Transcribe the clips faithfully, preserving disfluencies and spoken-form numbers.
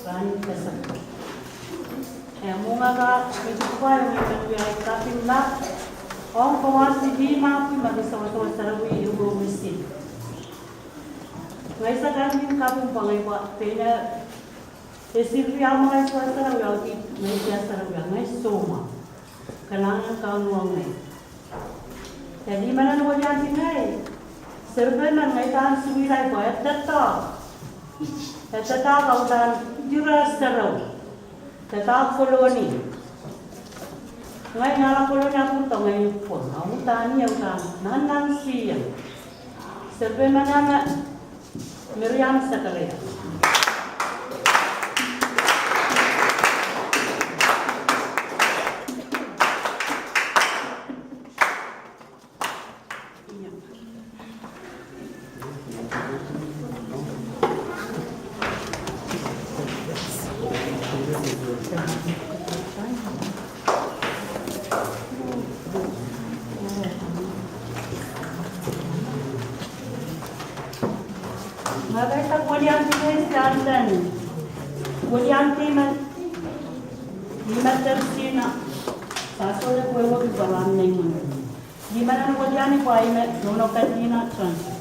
Pahn kesempwal. E mwuhr kak, me pil pwukat, me pil wia kaping lap. Ong kowa sili mahpwi me ke sewese sarawi ieu misi. Ngehi se kan kin kaping pwe ngehi pwa pene. E sili wia me ngehi sewese sarawi, ahi ngehi sewese sarawi, ngehi soumwahu. Kalahngan en Kauno ong ngehi. E lihmenen weliandi ngehi. Seri pwe men ngehi pahn suwedih pwe e doadoahk. E doadoahk audan ire sero. Doadoahk Koloni. Ngehi ngala Koloni, a pwurdo ngehi pwon. Audan ie, audan. Nan nan sie. Seri pwe men name Miriam Sakaria. Ngehi kak weliandi ngehi sianen weliandi me, ih me Tersina. Sasol e pwehki pwe rahn nei mwohn. Lihmenen weliandi pwe ih me Nono Katina Johnson.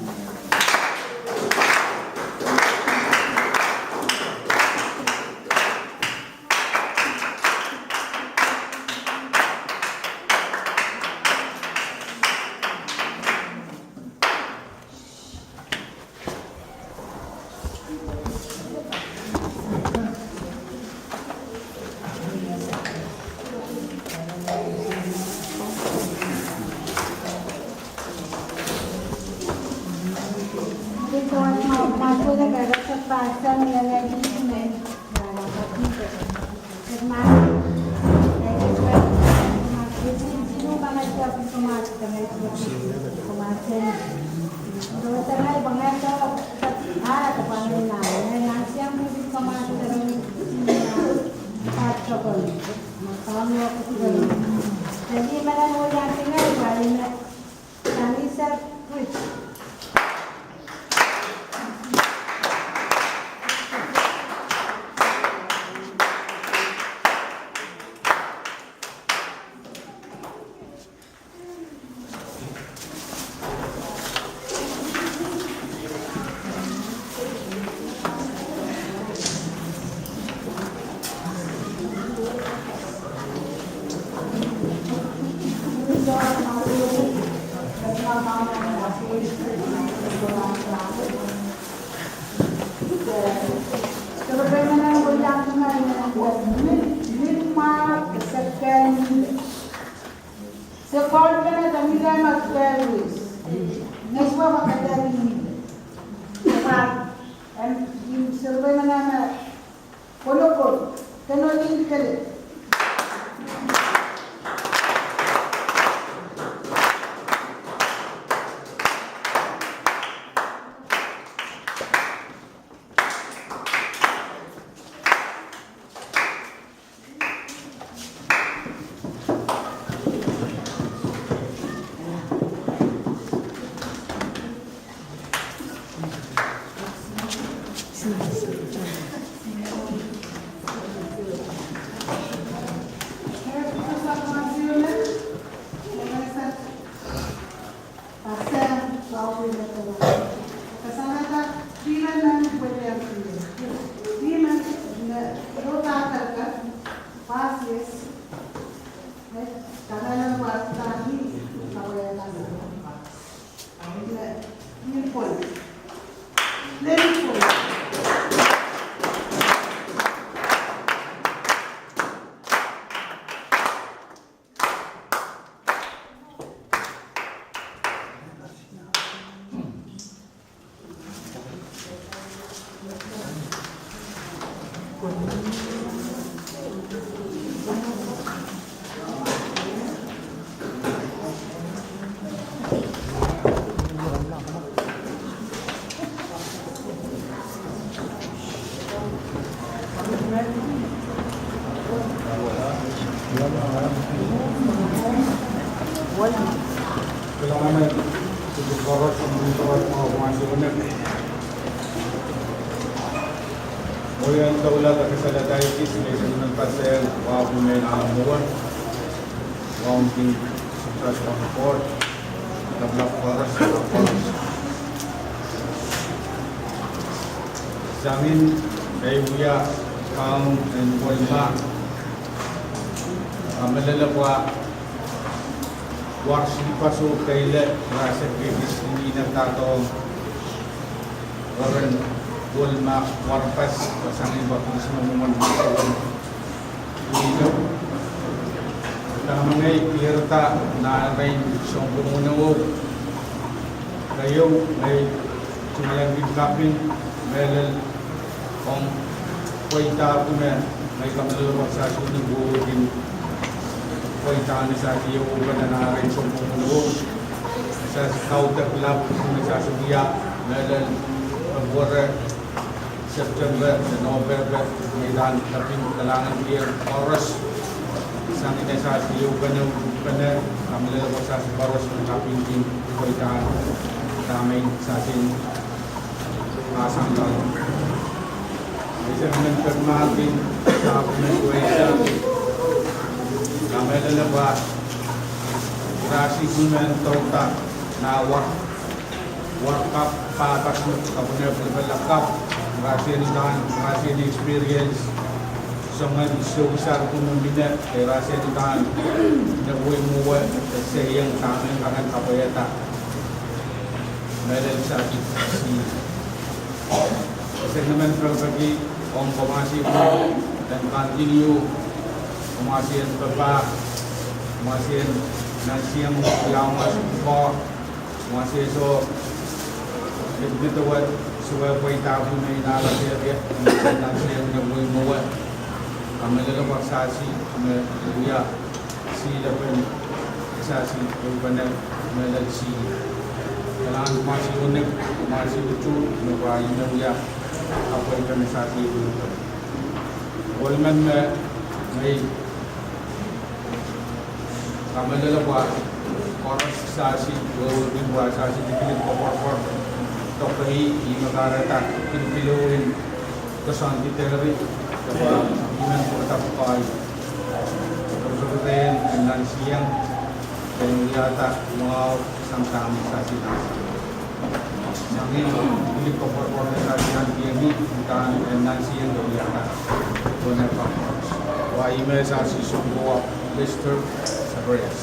Kolokol, Tenolin Kelek. Kohieng doula de kasalehda kis me I sehse nan paseng wahpw me nan mwomwen, wauneki Sister Support, lapalap koaros, lapalap koaros. Sangin ei wia kaun en Kolma, kamehlele pwe war sihpw paso keila, rasehki kis ni nehtadohng weren Kolma war pas, sangin pwe kis me mwomwen masowen. Ino, dahme ngehi pihrada nan erein sounpwong weneu, keieu, ngehi tungoalenki kaping mehlel ong pweida ko me ngehi kamehlele pwe Sises Krais kin pweida ni Sises ieu pene nan erein sounpwong weneu. Sises kaudok lap me Sises wia mehlel pwehki September, November, me I pahn kaping kalahngan kihong koaros. Sangin Sises ieu pene, pene, kamehlele pwe Sises koaros me kaping kin pweida dahme Sises mahsanih. Ise men pek mahkin, sahpw me pweida. Kamehlele pwe rasehki men doula nan war, war kapw, pahpa, kapw, ne pil pil kapw, rasehki nan, rasehki experience. Soangen sousar ko me mihmi, e rasehki nan, ne wei mwowe, e seiang dahme I pahn kapwaiada. Mehlel Sises. Ise men pekipeki ong komasi ko, en continue, komasi en papah, komasi en nansieng, ia komasi ko, komasi soh, mit mit wet, sue pweida ko me I nahla serie, nansieng ne wei mwowe. Kamehlele pwe Sises me wia silepen Sises ieu pene mehlel sihpw. Kalahngan komasi unik, komasi utuht, me pahn ih me wia kapwaiada Sises ieu pene. Ohl men me, me kamehlele pwe koaros Sises, wehwehki pwe Sises likilik koapworopwor, doke ih, ih me kahrehda kin pil ehu en koasoandi dehr, de pwe I men pwurda pwukoa. Pwurda pwukoa en nansieng, en wiahda mwahu sang dahme Sises nansieng. Sangin likilik koapworopwor me Sises nansieng, udahn en nansieng de wiahda. Pwehki pahn koaros. Wa ih me Sises sounkoa, Lester Zacharias.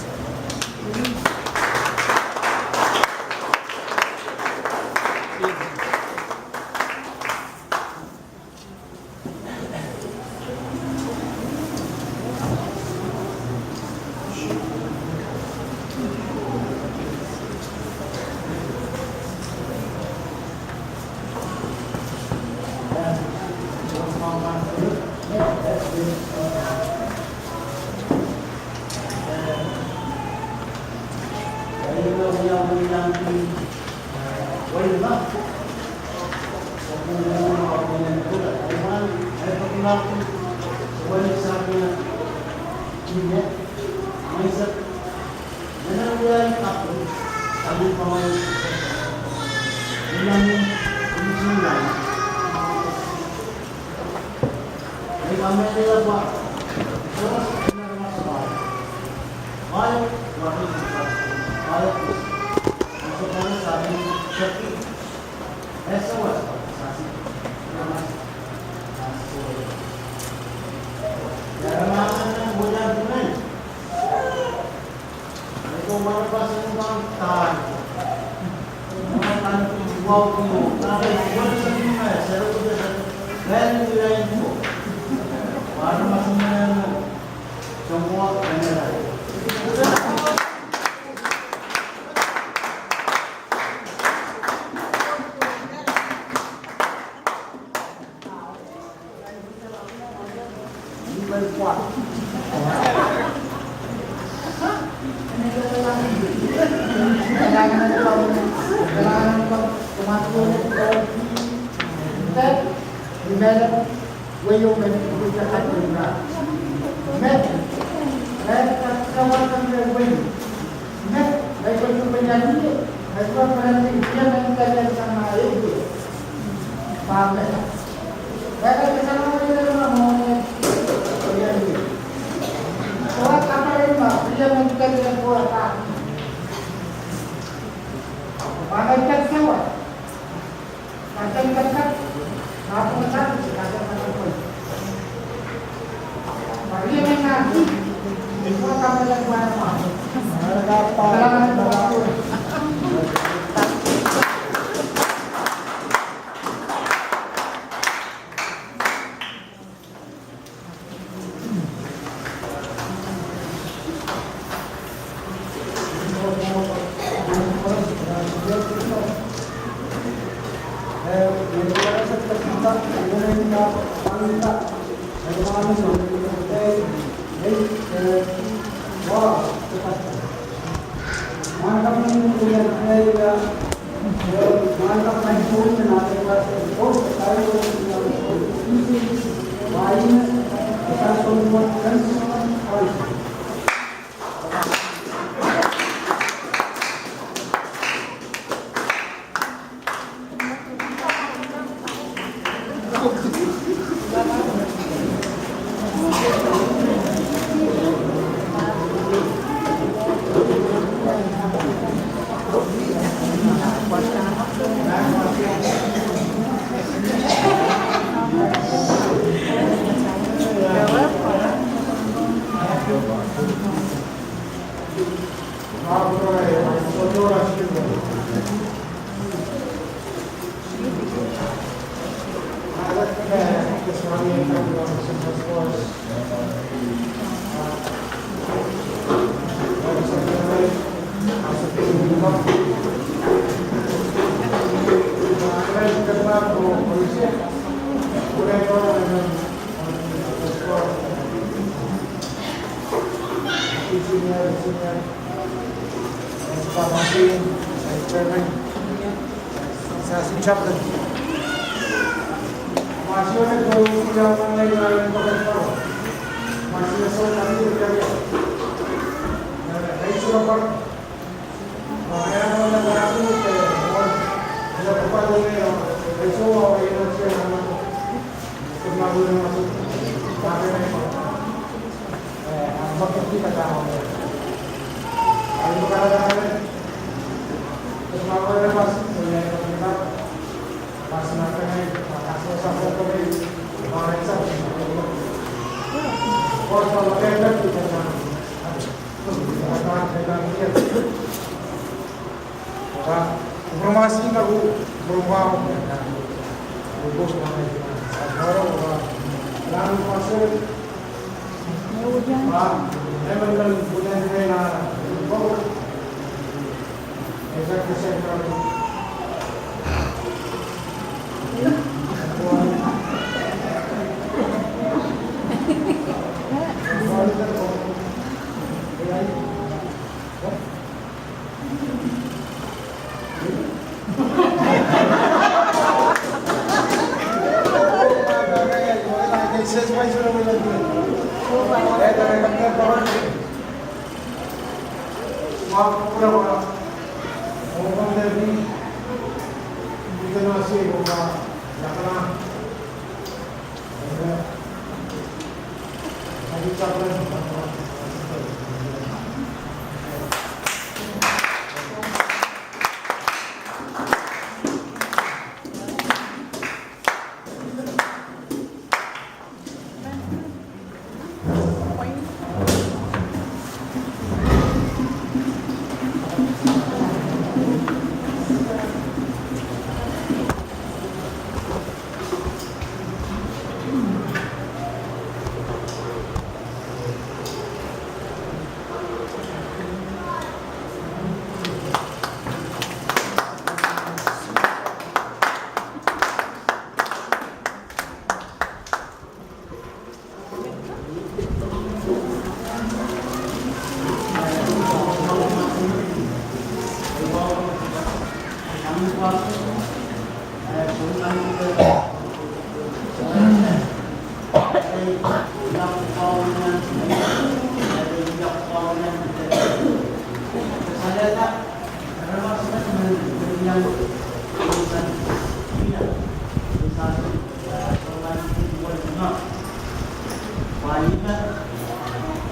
Pahn ihme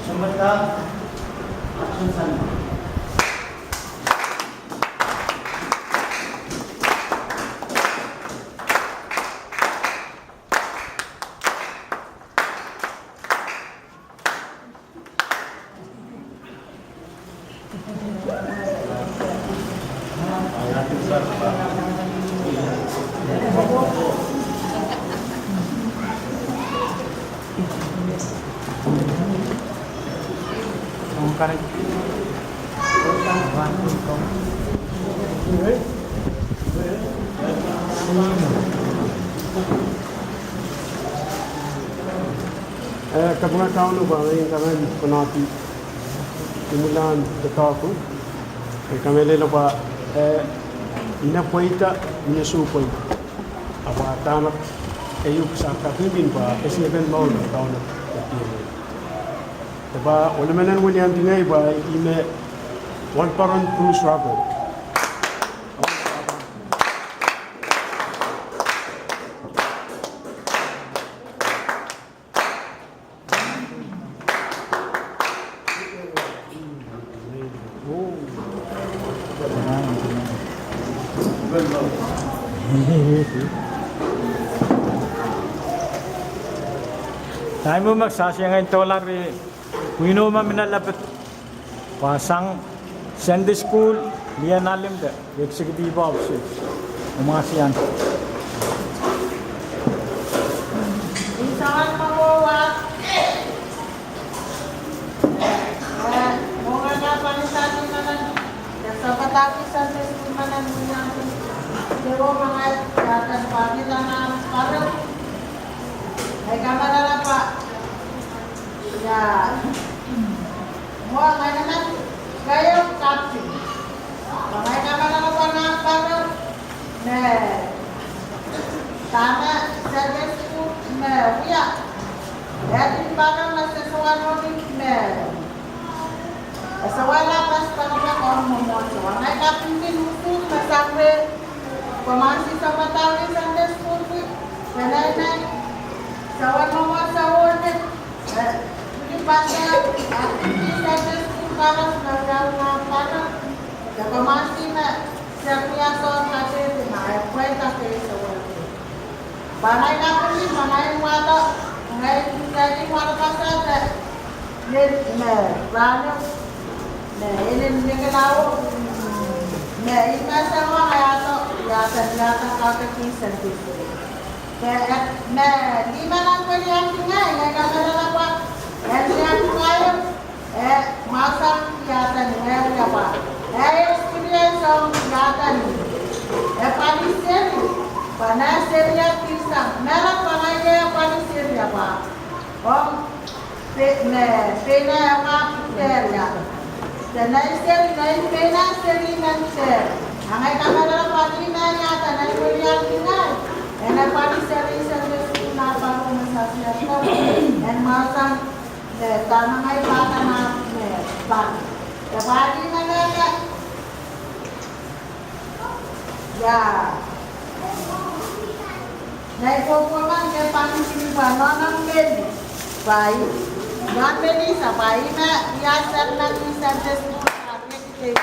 sounpar action san. Eh, kapinga Kauno pwe ngehi kak men konohdi imwilahn doadoahk. Eh, kamehlele pwe, eh, ine pweida, ine soh pweida. Ahpw dahme ehu sang kapingpin pwe esingek en mour Kauno. Dahme ohl emen en weliandi ngehi pwe ihme Walparon Bruce Rocco. Ngehi mwomwen sasehng en doula ri pwihno me mine lepet. Pwe sang Sunday School, Liana Limte, Executive Officer. Omasian. Isawan Mawowa. Eh, mongana panisani manan. Ia sapataki Sunday School manan mwian. Dewo mangai, ia kan pahn lana paro. Ia kamarala pa. Ia. Mwo ngehi nan keieu kapti. Mwo ngehi kamarala pahn paro. Me. Dahme Sunday School me wia. Ia kin paro me se soangen me. E soangen pas paro me komw mwomwohdiso. Ngehi kapingpin unsek me sang re. Komw mahsen sapataki Sunday School pwe. Peneinei. Soangen mwomwohdiso wone. Eh, pwili pasa, ah, pwili Sunday School paro, pasa, pasa. Ia komw mahsen me, se pia soangen kate, ma, eh, pweida kei soangen. Pwe ngehi kapingpin, pwe ngehi mwahdo, ngehi, ngehi mwahdo pasa, eh, me, me, rahno, me, inen Nikinau, me, ihme se mwahdo, ia, ia, ia, ia, kauteki Sunday School. Me, eh, me, lime nan weliandi ngehi, ngehi kamarala pwe, eh, weliandi ngehi, eh, mwahsang iahda ni, eh, wia pwe, eh, experience ong iahda ni, eh, pali seri, pwe ngehi seri ia pil sang, me la pwe ngehi ia pali seri ia pwe, ong, Pe, me, pein eh pahn peria. Dene seri, ngehi pein eh seri men seri. Ngehi kamarala pwe ni me ia dene weliandi ngehi. Ene pali seri, seri Sunday School nan pali me sasi ato. En mwahsang, me, dahme ngehi pahn, me, pali. De pali me, me, me. Ia. Ngehi pwopwomen ke pahn kin pahn nohn Meli. Pwe i. Nohn Meli sa pwe i me ia sermon ni Sunday School sa rekite.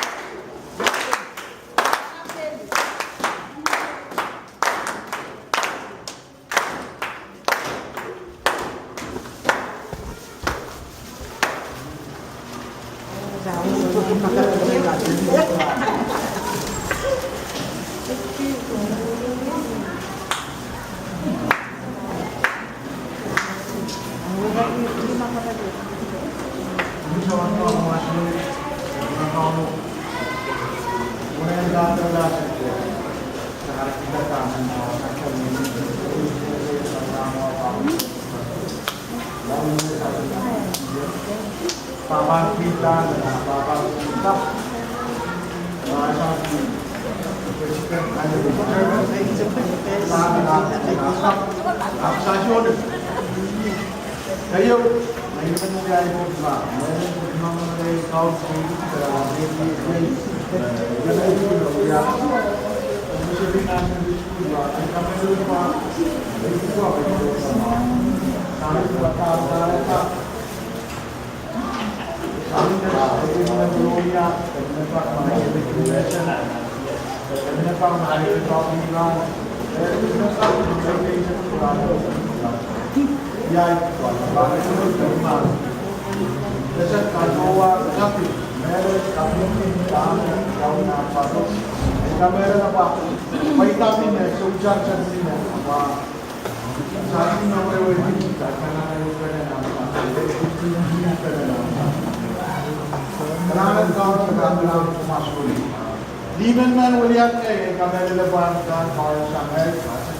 Limen men wiliakei, kamehlele pahn kan pahn sang ei, sang ei.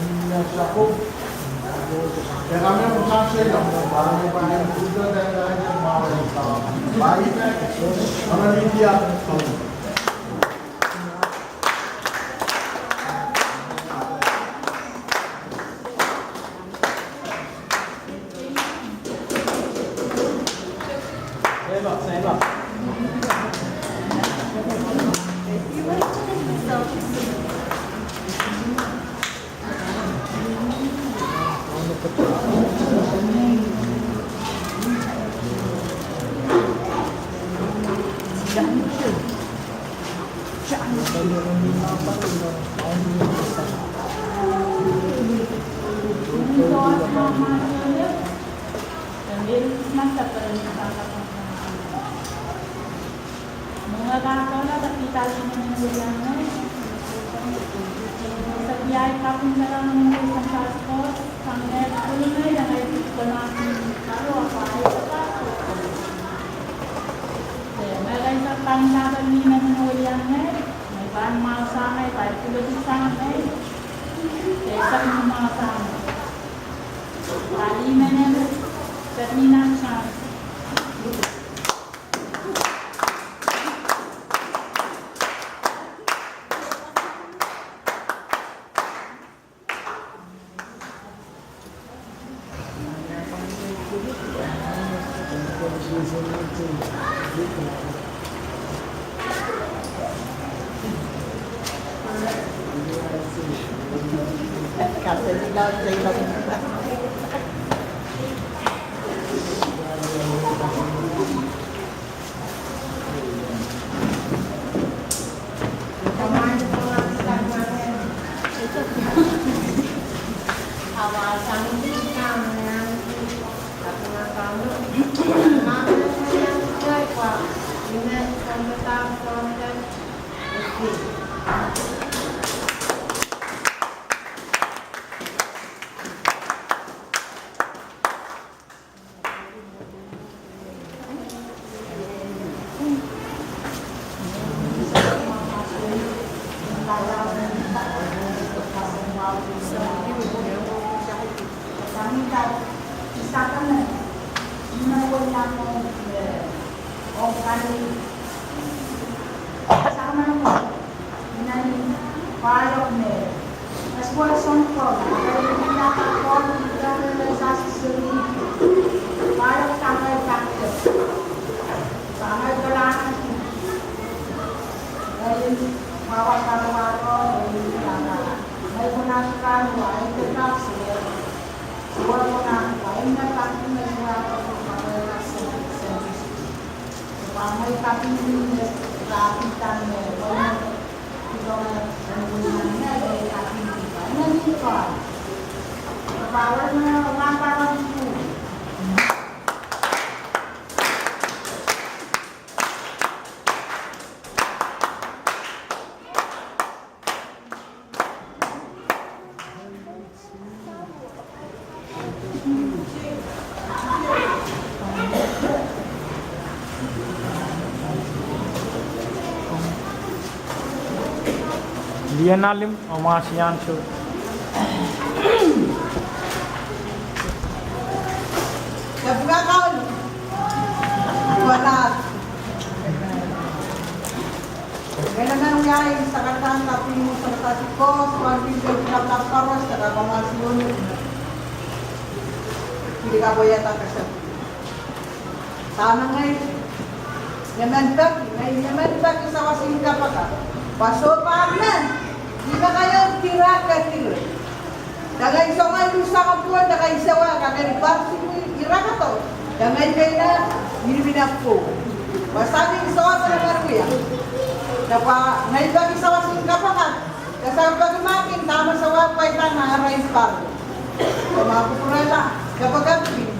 Liana Lim, Omasian Sur. Emen wiahiong sakatail kaping oh sakatail koaros, pahn pil pil pil koaros, sakatail koaros. Pil kapwaiada kesempwal. Dahme ngehi, ngehi men peki, ngehi men peki sawas en kapakap. Pwe soh pahn men. Ih me kaioun ira kekir. Dang ei soangen luhsang pwon dang ei sewese kakehr ni parsipwi ira kato. Dang ei mehlel, ih mihmi nan pwon. Pwe sang ni sohte me wia. Dahme pahn ngehi peki sawas en kapakap. Dahme peki mahk en dahme sewese pweida nan arail paro. Dahme kupwurala, kapakap pil.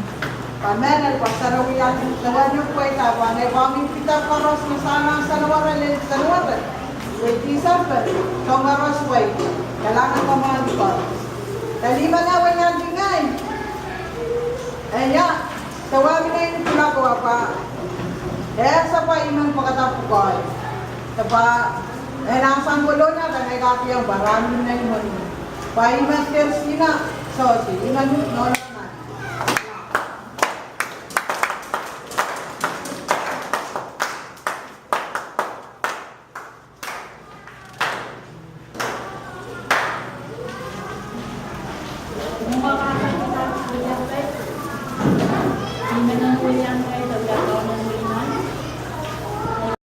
Pwe mehlel pwe sarawi ahn Semen pweida pwe ngehi pahn mi pid koaros me sang nan Senwar, lel Senwar. Lel Tisempe, soahng koaros wei, kalahngan me mwahu koaros. Dahme I men wia nan tingain. Ia, sewese mehn pwulako pwe, e sehse pwe I men pwekada pwukoa. Dahme, e nan sang kolonia dang ei kak iang pwe rahn mihmi nan imwen. Pwe I men kersina, sohte, I men nohn